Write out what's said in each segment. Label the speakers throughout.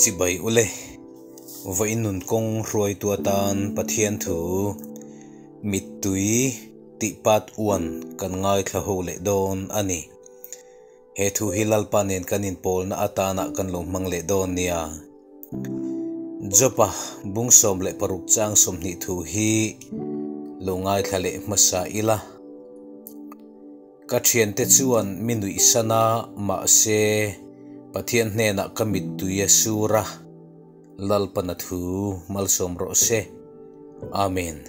Speaker 1: Chibai ule, vawiin nun kawng hruaitu atan Pathian thu mittui tih pat uan kan ngaithla ho leh dawn a ni. He thu hi Lalpa nen kan inpawlna atana kan lo hmang leh dawn nia. Job-a bung 16 chang 20 thu hi lo ngaithla leh hmasa ila. Ka thiante chuan mi nuih san a, mahse Pathian hnenah ka mittui a sur a, Lalpana thu malsawm rawh se. Amen.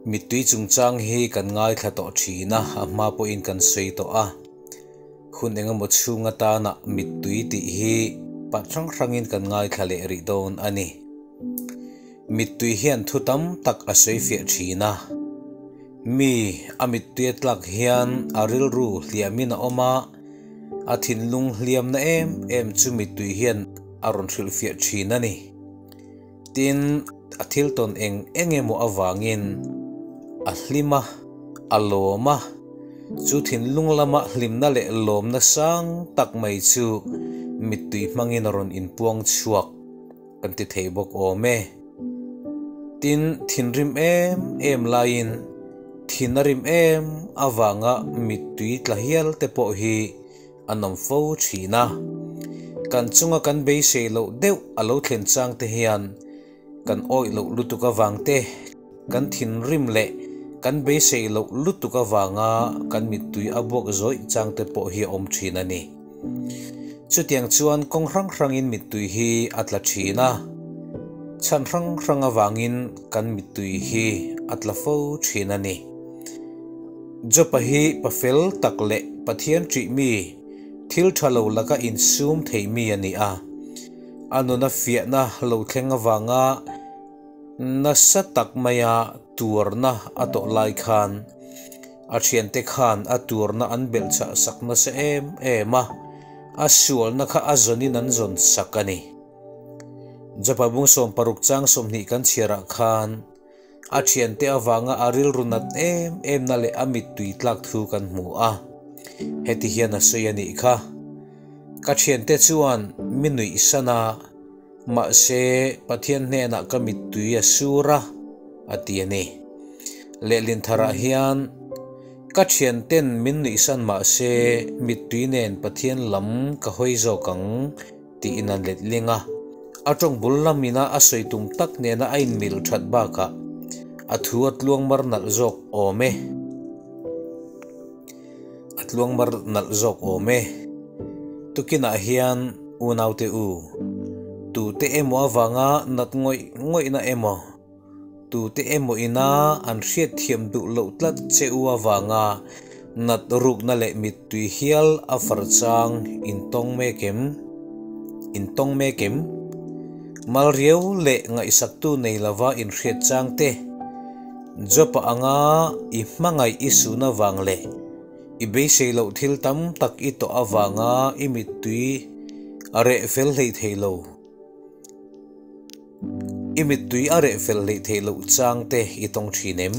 Speaker 1: Mittui chungchang hi kan ngaithla tawh thin a, a hma pawhin kan sawi tawh a. Hun engemaw chhung atana mittui tih hi pat hrang hrangin kan ngaithla leh rih dawn a ni. Mittui hian thu tam tak a sawi fiah thin a. Mi a mittui a tlak hian a rilru hliamin a awm a, a thinlung hliamna em em chu mittui hian a rawn hrilhfiah thin a ni. Tin, a thil tawn eng eng emaw avangin a hlim a, a lawm a, chu thinlung lama hlimna leh lawmna sang tak mai chu mittui hmangin a rawn inpuang chhuak kan ti thei bawk awm e. Tin, thinrim em em laiin thin a rim em avanga mittui tla hial te pawh hi an awm fo thin a. Kan chunga kan beisei loh deuh a lo thlen chang te hian kan awih loh lutuk avang te, kan thinrim leh kan beisei loh lutuk avanga kan mittui a buak zawih chang te pawh hi a awm thin a ni. Chutiang chuan kawng hrang hrangin mittui hi a tla thin a, chhan hrang hrang avangin kan mittui hi a tla fo thin a ni. Job-a hi pa fel tak leh Pathian ṭih mi, thil ṭha lo laka insum thei mi a ni a. A nuna fiahna lo thleng avanga nasa tak maia tuarna a tawh lai khan a ṭhiante khan a tuarna an belhchah sak nasa em em a, a sualna kha a zawnin an zawn sak a ni. Job-a bung 60 chang 20 kan chhiarah khan A thiante avanga a rilru nat em em na leh a mittui tlak thu kan hmu a, heti hian a sawi a nih kha. Ka thiante chuan mi nuih san a, mahse Pathian hnenah ka mittui a sur a, a ti a ni. Lehlin tharah hian ka thianten min nuih san mahse mittui nen Pathian lam ka hawi zawk ang tiin an letling a. A tawng bul lamina a sawi tum tak nena a inmil that bakah a thu a tluang mar nalh zawk awm e. A tluang mar nalh zawk awm e. Tukinah hian unaute u, tute emaw avanga nat ngawih ngawihna emaw, Tute emaw ina an hriatthiam duh loh tlat che u avanga nat rukna leh mittui hial a far chang in tawng mek em? In tawng mek em? Mal riau leh ngaihsaktu nei lova in hriat chang te, Job-a anga i hmangaih i sun avang leh i beisei loh thil tam tak i tawh avanga i mittui a reh fel hlei thei lo. I mittui a reh fel hleih theih loh chang te i tawng thin em?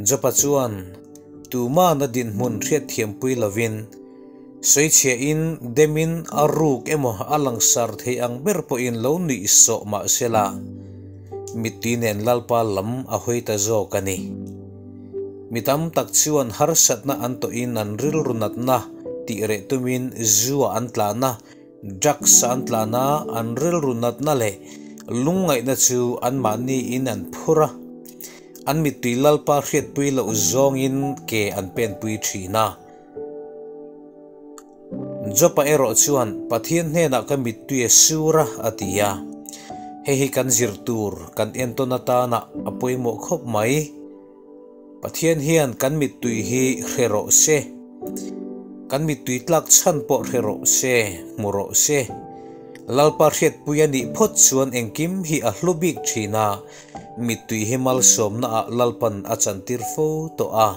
Speaker 1: Job-a chuan tumana dinhmun hriatthiampui lovin, sawichhiahin demin a ruk emaw a langsar thei ang ber pawhin lo nuih sawh mah sela, mittui nen Lalpa lam a hawi ta zawk a ni. Mi tam tak chuan harsatna an tawhin an rilru natna tih reh tumin zu-ah an tlan a, Drugs an tlan a, an rilru natna leh lungngaihna chu anmahni in an phur a, an mittui Lalpa hriatpui loh zawngin ke an penpui thin a. Job-a erawh chuan, Pathian hnenah ka mittui a sur a, a ti a. Hei hi kan zir tur, kan entawn atana a pawimawh khawp mai. Pathian hian kan mittui hi hre rawh se, kan mittui tlak chhan pawh hre rawh se, hmu rawh se. Lalpa hriatpui a nih phawt chuan engkim hi a hlu bik thin a, mittui hi malsawmna ah Lalpan a chantir fo tawh a,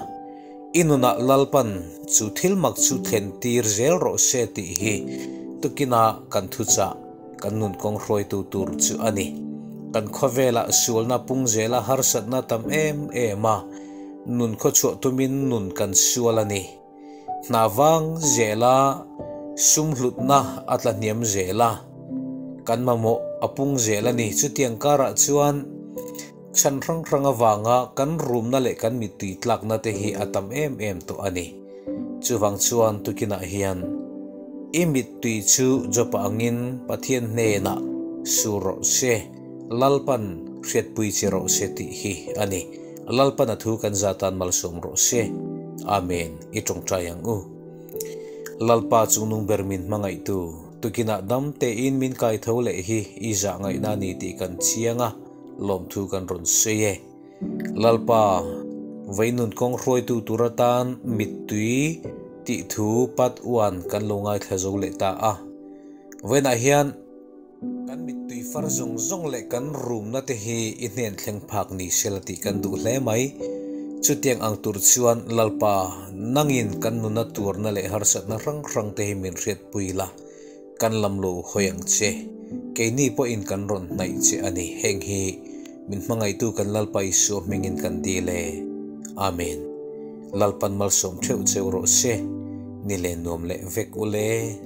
Speaker 1: i nunah Lalpan chu thil mak chu thlen tir zel rawh se tih hi tukinah kan thuchah. Kan nun kawng hruaitu tur chu a ni. Kan khawvelah sualna pung zela harsatna tam em em a, nun khawchhuah tumin nun kan sual a ni. Hna vang zela Sum hlutna a tlahniam zel a, kan mamawh a pung zel a ni. Chutiang karah chuan chhan hrang hrang avanga kan rumna leh kan mittui tlakna te hi a tam em em tawh a ni. Chuvang chuan tukinah hian i mittui chu Jopa angin Pathian hnenah sur rawh se, Lalpan hriatpui che rawh se tih hi a ni. Lalpan a thu kan zatan malsawm rawh se. Amen. I tawngtai ang u. Lalpa chungnung ber min hmangaihtu, tukinah dam tein min kai tho leh hi i zah ngaihna a ni tih kan chiang a, lawmthu kan rawn sawi e. Lalpa, veinun kawng hruaitu tur atan mittui tih thu pat uan kan lo ngaithla zo leh ta a. Vawiinah hian. Kan mittui far zawng zawng leh kan rumna te hi i hnen thleng phak ni sela tih kan duh hle mai. Chutiang ang tur chuan Lalpa, nangin kan nuna tuarna leh harsatna hrang hrang te hi min hriatpui la, kan lam lo hawi ang che. Keini pawhin kan rawn hnaih che a ni. Heng hi min hmangaihtu kan Lalpa Isua hmingin kan dil e. Amen. Lalpan malsawm theuh cheu rawh se. Ni leh nuam leh vek ule.